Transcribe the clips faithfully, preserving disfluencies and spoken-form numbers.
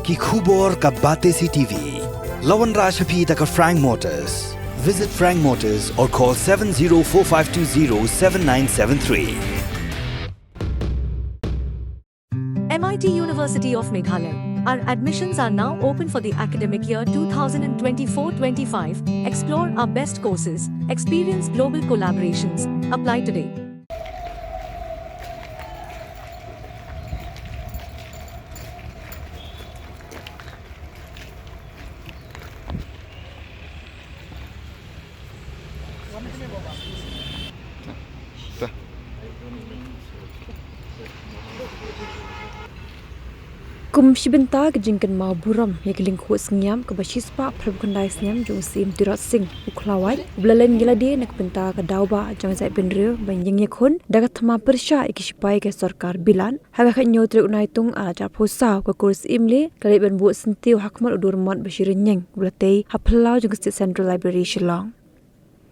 Ki khubor ka Batesi TV. La wanrah sha phi da ka Frank Motors. Visit Frank Motors or call seven zero four five two zero seven nine seven three. M I T University of Meghalaya. Our admissions are now open for the academic year two thousand twenty-four twenty-five. Explore our best courses, experience global collaborations. Apply today. Kum shi bynta ka jingkynmaw burom ïa ka lyngkhuh sngiam kaba shispah phraphew khyndai snem jong u Syiem Tirot Sing u Khlawait, uba la len ïa lade na ka bynta ka daw ba jong ka jaitbynriew ban ïeng ïakhun da ka thma pyrshah ïa ki shipai ka sorkar bilat. Ha ka khathynñiew tarik u Naitung arhajar arphew saw, ka kur Syiemlieh ka la leit ban buh syntiew ha khmat u Durmot Bashir Nying, uba la tei ha phyllaw jong ka State Central Library Shillong.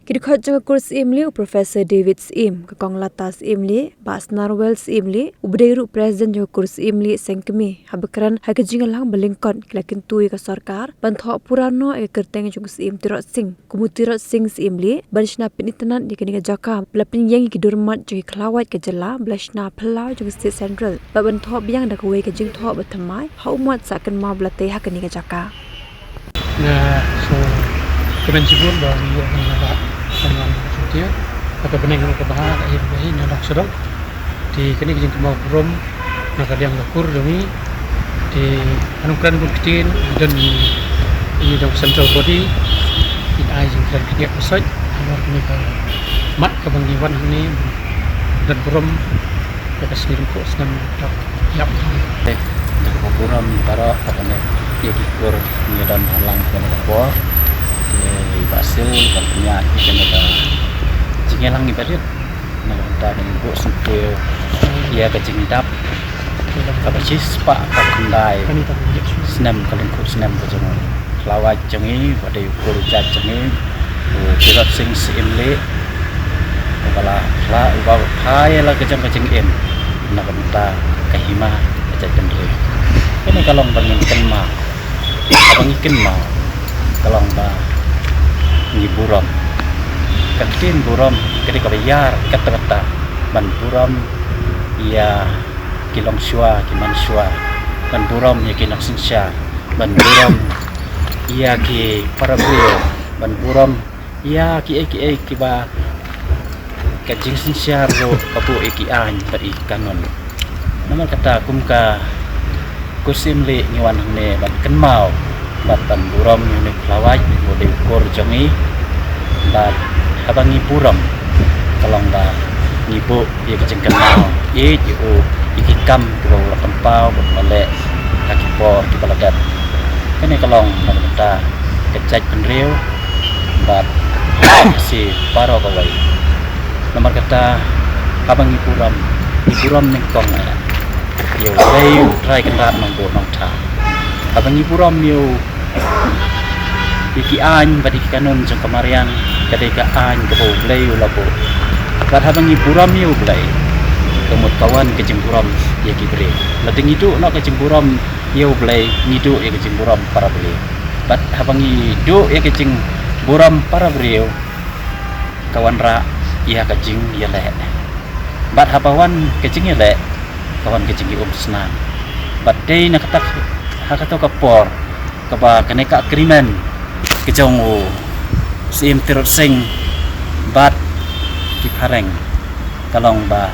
Ki dkhot jong ka kur Syiemlieh, u Professor David Syiem, ka Kong Lata Syiemlieh, Bah Snarwell Syiemlieh, uba dei ruh President jong ka kur Syiemlieh Seng Kmie, haba kren ha ka jingïalang ba lyngkot, ki la kyntu ïa ka sorkar ban thoh pura noh ïa ka kyrteng jong u Syiem Tirot Sing kum u Tirot Sing Syiemlieh, ban shna pynitynnad ïa kane ka jaka ba la pynïeng ïa ki durmot jong ki khlawait ka jylla ba la shna phyllaw jong ka State Central, bad ban thoh biang da kawei ka jingthoh bathymmai ha u mot sah kynmaw ba la tei ha kane ka jaka. Nga sngewkmen shibun ba ngi ïoh ban ïaleh ban wan sha kane ka bneng kaba ha ka ïing ka hi na Nongstoiñ. Te kane ka jingkynmaw burom na ka liang ka kur jong ngi. Te ngan ym kren bun ktien, don i jong central body i ai jingkren khyndiat khuslai halor kane ka mat kaba ngi wan hangne. Don burom ïa ka sngi lyngkhuh snem. Ïap. Te, da kaba burom baroh ba kane ïa ki kur ngi don ha lang kane ka por. Te i Bah Sil ba pynïaid ïa kane ka jingïalang iba rit. Na ka bynta ban buh syntiew ïa ka jingdap kaba shispah phraphew khyndai snem ka lyngkhuh snem ka jong u Khlawait jong ngi, ba dei u kur jait jong ngi, u Tirot Sing Syiemlieh, uba la phla, uba phai ïa la ka jong ka jingim na ka bynta ka hima ka jaitbynriew. Kane ka long ba ngin kynmaw, kaba ngi kynmaw ka long ba ngi burom. Ka ktien burom ka dei kaba ïar katta katta ban burom ïa ki longshuwa ki manshuwa, ban burom ïa ki nongsynshar, ban burom ïa ki para briew, ban burom ïa kiei kiei kiba ka jingsynshar ruh ka buh ïa ki aiñ bad ïa ki kanun. Namar kata kum ka kur Syiemlieh ngi wan hangne ban kynmaw bad ban burom ïa une u Khlawait uba dei u kur jong ngi. Bad haba ngi burom ka long ba ngi buh ïa ka jingkynmaw ïeit ïa u ïa ki kam kiba u la pynpaw bad u la leh ha ki por kiba la dep. Kane ka long na ka bynta ka jaitbynriew bad ka Khasi baroh kawei. Namar kata haba ngi burom, ngi burom nyngkong eh ïa U Blei U Trai Kynrad Nongbuh Nongthaw. Haba ngi burom ïa u ïa ki aiñ bad ïa ki kanun jong ka mariang, ka dei ka aiñ kaba U Blei u la buh. Bad haba ngi burom ïa U Blei, ka mut ka wan ka jingburom ïa ki briew. Lada ngi duh noh ka jingburom ïa U Blei, ngi duh ïa ka jingburom para briew. Bad haba ngi duh ïa ka jingburom para briew, ka wanrah ïa ka jingïaleh. Bad haba wan ka jingïaleh, ka wan ka jingïaumsnam. Bad dei na kata, ha kata ka por kaba kane ka agreement ka jong u Syiem Tirot Sing bad ki phareng, ka long ba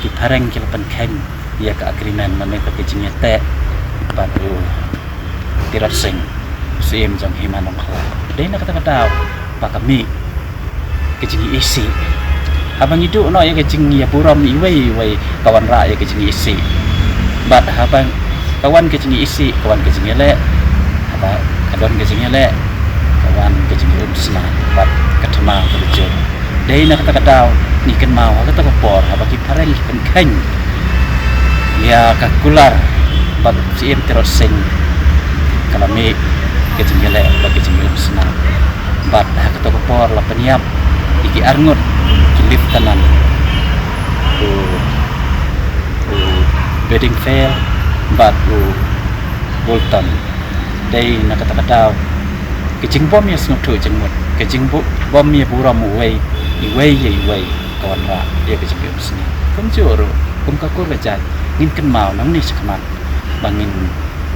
ki phareng ki la pynkheiñ ïa ka agreement, mane ka jingïateh bad u Tirot Sing, Syiem jong Hima Nongkhlaw. Dei na kata ka daw ba ka mih ka jingïaisih. Haba ngi duh noh ïa ka jingïaburom iwei iwei, ka wanrah ïa ka jingïaisih. Bad haba ka wan ka jingïaisih, ka wan ka jingïaleh. Haba ka don ka jingïaleh, ka wan ka jingïaumsnam bad ka thma kaba jur. Dei na kata ka daw ngi kynmaw ha kata ka por haba ki phareng ki pynkheiñ ïa ka kular bad u Syiem Tirot Sing, ka la mih ka jingïaleh bad ka jingïaumsnam. Bad ha kata ka por la pynïap ïa ki arngut ki lieutenant, u, u Bedingfeld bad u Bolton. Dei na kata ka daw ka jingbym ïa sngewthuh jingmut, ka jingbym ïa burom uwei, iwei ïa iwei ka wanrah ïa ka jingïapsngi. Kumjuh ruh kum ka kur ka jait ngin kynmaw nangne shakhmat ba ngin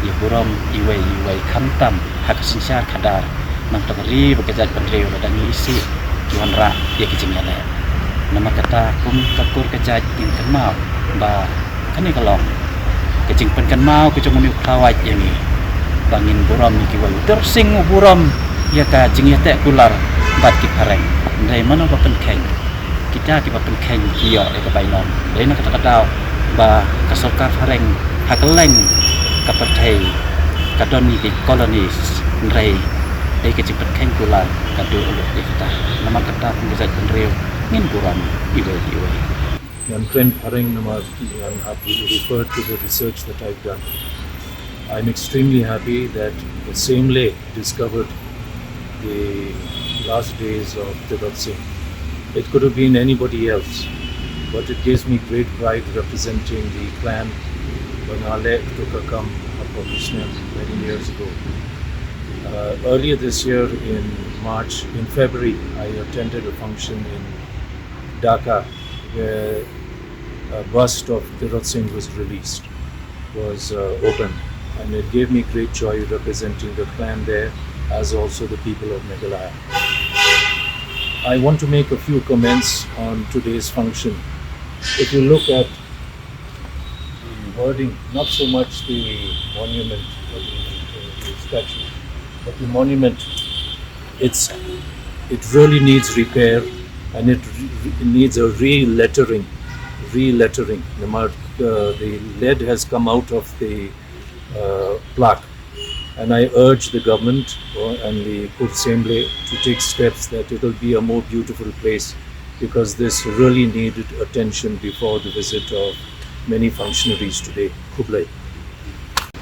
ïa burom iwei ïa iwei khamtam ha ka synshar khadar, namar ka ri bad ka jaitbynriew lada ngi isih ki wanrah ïa ka jingïaleh. Namar kata kum ka kur ka jait ngin kynmaw ba kane ka long ka jingpynkynmaw ka jong une u khlawait ïa ngi ba ngin burom ïa kiwei. U Tirot Sing u burom ïa ka jingïateh kular bad ki phareng. Hynrei mano ba pynkheiñ? Kita kiba pynkheiñ ki ïoh ïa ka bainong. Dei na kata ka daw ba ka sorkar phareng ha kylleng ka pyrthei ka don ïa ki colonies, hynrei dei ka jingpynkheiñ kular ka duh lut ïa kita. Namar kata kum ka jaitbynriew ngin burom iwei iwei. Ngan kren phareng namar ngan hap refer to the research that I've done. I'm extremely happy that the Semle discovered the last days of Tirot Sing. It could have been anybody else, but it gives me great pride representing the clan Banale Tukakam Apokrishna many years ago. Uh, earlier this year in March, in February, I attended a function in Dhaka where a bust of Tirot Sing was released, was uh, opened, and it gave me great joy representing the clan there, as also the people of Meghalaya. I want to make a few comments on today's function. If you look at the wording, not so much the monument or the, the statue, but the monument, it's, it really needs repair, and it re- needs a re-lettering, re-lettering. Namar, uh, the lead has come out of the uh, plaque, and I urge the government uh, and the Kur Semle to take steps that it'll be a more beautiful place, because this really needed attention before the visit of many functionaries today. Khublei.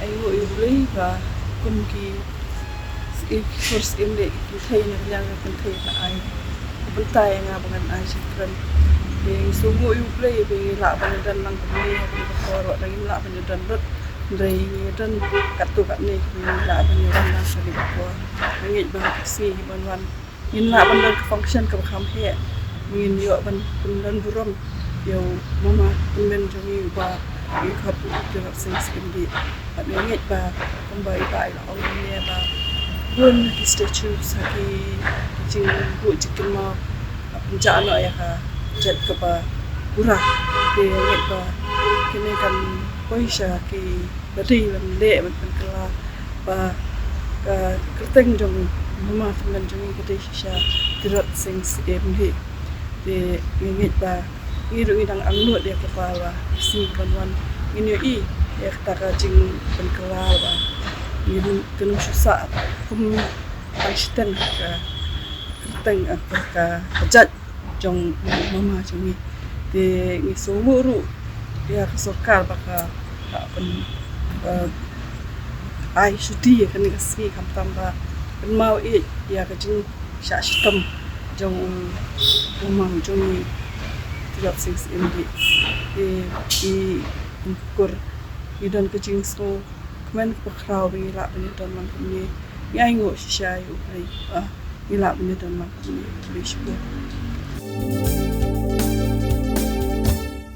Ai ngu yu blei ba kum ki ki first im de ki thei na yang kan thei ka ai. Bentai nga ba ngan ai shi kren. Be so ngu yu blei be la ban dan lang kumne ha ka por wa dang la ban dan rut. Dei ngi don katto katne ngi lah ban ïoh don na ka ri bakor. Ngi ngeit ba ka sngi hi ban wan ngin lah ban don ka function kaba kham heh. Ngin ïoh ban pynlong burom ïa u mama pynmen jong ngi uba ngi khot u Tirot Sing Syiem Dih. Bad ngi ngeit ba kumba i Bah i la ong ne ba bun ki statue ha ki jingbuh jingkynmaw pynjah noh ïa ka jait kaba bura. Te ngi ngeit ba kine kan poi sha ki ba dei ban leh ban pynkylla ba ka kyrteng jong mama tymmen jong ngi ka dei shisha Tirot Sing Syiem Dih. Te ngi ngeit ba ngi ruh ngi dang angnud ïa kata ba sngi ban wan ngin ïohi ïa kata ka jingpynkylla ba ngin kynnoh shisha kum tang shiteng ka kyrteng ka ka jait jong mama jong ngi. Te ngi sngewnguh ruh ïa ka sorkar ba ka ka pyn eh, ai shuti ïa kane ka sngi khamtam ba pynmaw ïa ïa ka jingshah shitom jong u mama jong ngi Tirot Sing Syiem Dih. Te i kur ngi don ka jingsngew kmen kaba khraw ba ngi lah ban ïadon lang kumne. Ngi ai nguh shisha ïa u Blei ba ngi lah ban ïadon lang kumne. Khublei shibun.